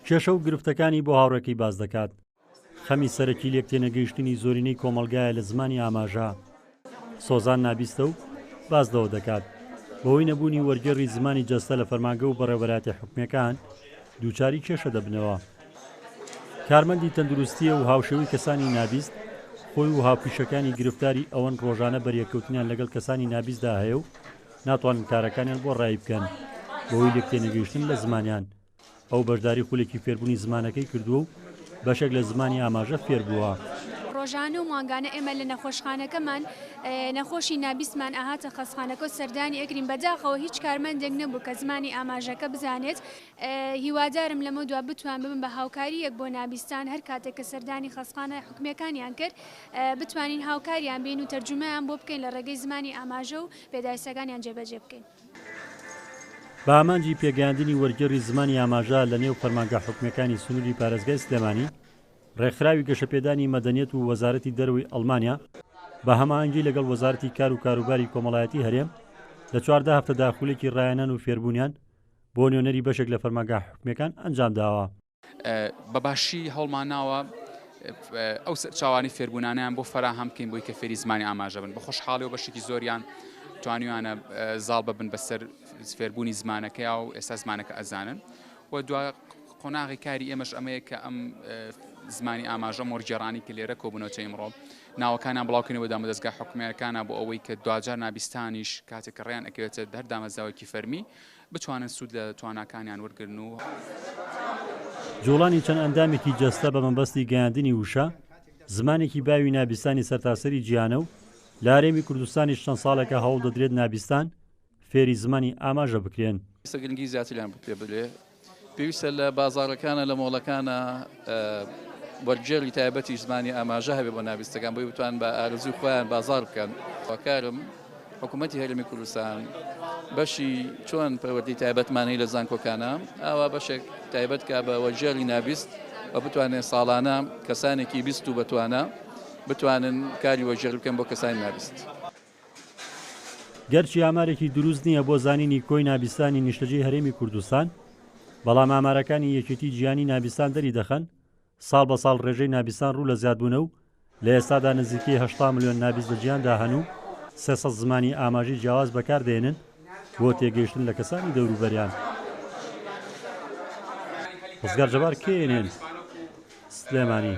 کێشە و گرفتەکانی بۆ هاوڕێکەی باس دەکات. خەمی سەرەکی لێکتێنەگەیشتنی زۆرینەی کۆمەڵگایە لە زمانی ئاماژە. سۆزان نابیستە و باس لەوە دەکات، بەهۆی نەبوونی وەرگێڕی زمانی جەستە لە فەرمانگە و بەڕێوەبەرایەتیە حکومییەکان دووچاری کێشە دەبنەوە. کارمەندی تەندروستییە و هاوشێوەی کەسانی نابیست، خۆی و هاوپیشەکانی گرفتاری ئەوەن ڕۆژانە بەریەککەوتنیان لەگەڵ کەسانی نابیستدا هەیە و ناتوانن کارەکانیان بۆ ڕایی بکەن بەهۆی لێکتێنەگەیشتن لە زمانیان. ئەو بەشداری خولێکی فێربوونی زمانەکەی کردووە و بەشێک لە زمانی ئاماژە فێربووە. ڕۆژانە و مانگانە ئێمە لە نەخۆشخانەکەمان نەخۆشی نابیستمان ئەهاتە خەستخانەکە و سەردانی ئەکرین، بەداخەوە هیچ کارمەندێک نەبوو کە زمانی ئاماژەکە بزانێت، هیوادارم لەمەودوا بتوان ببم بە هاوکارییەک بۆ نابیستان هەر کاتێک کە سەردانی خەستخانە حکومییەکانیان کرد بتوانین هاوکاریان بین و تەرجومەیان بۆ بکەین لە ڕێگەی زمانی ئاماژە و پێداویستیەکانیان جێبەجێ بکەین. بە ئامانجی پێگەیاندنی وەرگێڕی زمانی ئاماژە لە نێو فەرمانگە حکومییەکانی سنووری پارێزگای سلێمانی، ڕێکخراوی گەشەپێدانی مەدەنیەت و وەزارەتی دەرەوەی ئەڵمانیا بە هەماهەنگی لەگەڵ وەزارەتی کار و کاروباری کۆمەڵایەتی هەرێم لە 14 هەفتەدا خولێکی ڕاهێنان و فێربوونیان بۆ نوێنەری بەشێک لە فەرمانگە حکومییەکان ئەنجامداوە. بە باشی هەوڵماناوە ئەو سەرچاوانی فێربوونانیان بۆ فەراهەم بکەین بۆی کە فێری زمانی ئاماژە بن بە خۆشحاڵی و بەشێکی زۆریان توانیوانە زاڵ ببن بەسەر فێربوونی زمانەکەیا و ئێستا زمانەکە ئەزانن و دوا قۆناغی کاری ئێمەش ئەمەیە کە ئەم زمانی ئاماژە مۆرگێڕانی کە لێرە کۆبوونەوە ئیمڕۆ ناوەکانیان بڵاوکەینەوە دامەدەستگا حکومیەکانە بۆ ئەوەی کە دواجار نابیستانیش کاتێک کە ڕێیان ئەکەوێتە هەر دامەزراوەیەکی فەرمی بتوانن سوود لە تواناکانیان وەرگرن و. جوڵانی چەند ئەندامێکی جەستە بە مەبەستی گەیاندنی وشە، زمانێکی باوی نابیستانی سەرتاسەری جیهانە و لە هەرێمی کوردستانیش چەند ساڵێکە هەوڵ دەدرێت نابیستان فێری زمانی ئاماژە بکرێن. پێویستە گرنگی زیاتریان پێ بدرێ، پێویستە لە بازاڕەکانا لە مۆڵەکانا وەرگێڕی تایبەتی زمانی ئاماژە هەبێ بۆ نابیستەکان بۆی بتوان بە ئارەزووی خۆیان بازاڕ بکەن. هۆکارم حکوومەتی هەرێمی کوردستان بەشی چۆن پەروەردەی تایبەتمان هەیە لە زانکۆکانە ئاوا بەشێک تایبەت کا بە وەرگێڕی نابیست و بتوانێت ساڵانە کەسانێکی بیست و بەتوانە بتوانن کاری وەرگێڕی بکەن بۆ کەسانی نابیست. گەرچی ئامارێکی دروست نییە بۆ زانینی کۆی نابیستانی نیشتەجێی هەرێمی کوردستان، بەڵام ئامارەکانی یەکێتی جیهانی نابیستان دەریدەخەن ساڵ بە ساڵ ڕێژەی نابیستان ڕوو لە زیادبوونە و لە ئێستادا نزیکەی 80 ملیۆن نابیست لە جیهاندا هەن و 300 زمانی ئاماژەی جیاواز بەکاردەهێنن بۆ تێگەیشتن لە کەسانی دەوروبەریان. ڕزگار جەبار، KNN، سلێمانی.